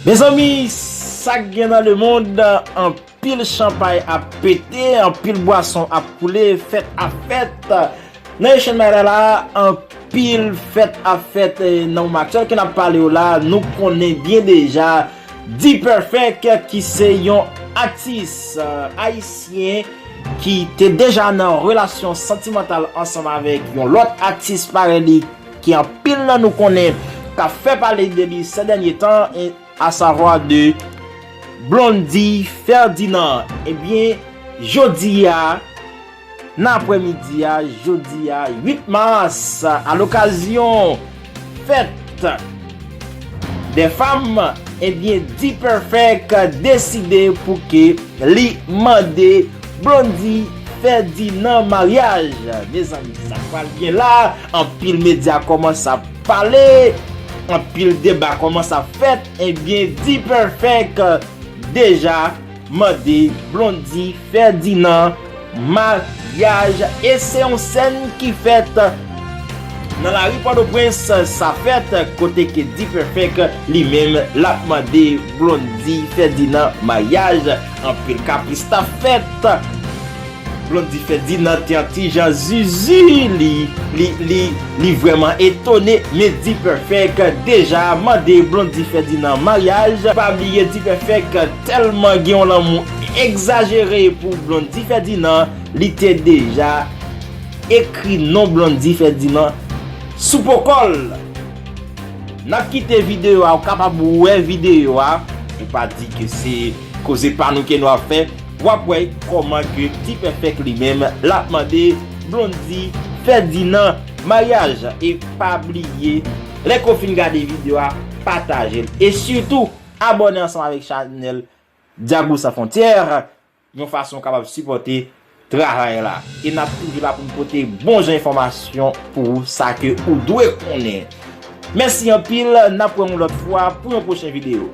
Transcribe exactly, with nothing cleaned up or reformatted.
Mezanmi, sa k gen nan lemonn, anpil chanpay ap pete, anpil bwason ap koule, fèt ap fèt. Nan Echann Mayra la, anpil fèt ap fèt, eh, nan moman aktyèl ke n ap pale w la, nou konnen byen deja D-Perfect ki se yon atis, eh, ayisyen ki te deja nan relasyon santimantal ansanm avèk yon lòt atis parèy li ki anpil nan nou konnen k ap fè pale de li sè dènye tan, e, asavwa de Blondy Ferdinand. Ebyen, jodi a, nan aprèmidi a, jodi a, uit mas, a lokazyon fèt dè fanm, ebyen, D-Perfect deside pou ke li mande Blondy Ferdinand maryaj. Mezanmi, sa k pral gen la, anpil medya kòmanse ap pale, anpil deba kòmanse ap fèt, ebyen, D-Perfect deja mande Blondy Ferdinand maryaj, e se yon sèn ki fèt nan lari Pòtoprens, sa fèt kote ke D-Perfect li menm l ap mande Blondy Ferdinand maryaj. Anpil kapris t ap fèt. Blondy Ferdinand te yon ti jan zuzu, li, li, li, li vrèman etone, men D-Perfect deja mande Blondy Ferdinand maryaj. Pa bliye D-Perfect tèlman gen yon lanmou egzajere pou Blondy Ferdinand, li te deja ekri non Blondy Ferdinand sou po kò l. N ap kite videyo a, ou kapab wè videyo a, ou pa di ke se koze pa nou ke nou ap fè, w ap wè kòman ke D-Perfect li menm l ap mande Blondy Ferdinand maryaj. E pa bliye, lè ke w fin gade videyo a, pataje l. E sitou, abòne ansanm avèk chanèl Diago Sans Frontières, yon fason w kapab sipòte travay la. E n ap toujou la pou n pote bon jan enfòmasyon pou ou, sa ke ou dwe konnen. Mèsi anpil, n ap wè yon lòt fwa pou yon pwochen videyo.